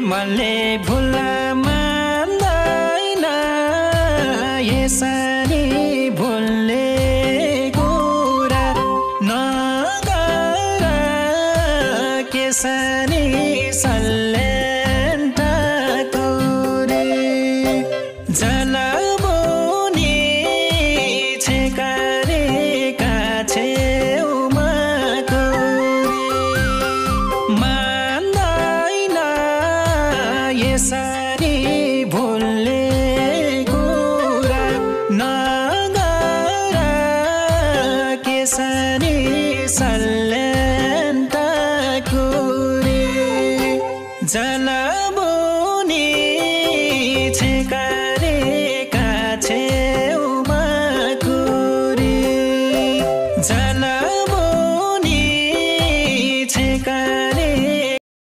मनले भुल्न मान्दैन यसरी भुल्ने कुरा नगर केसरी सल्यानटाको रे जलबुनी छेकारेका छेउमा मान्दैन यसरी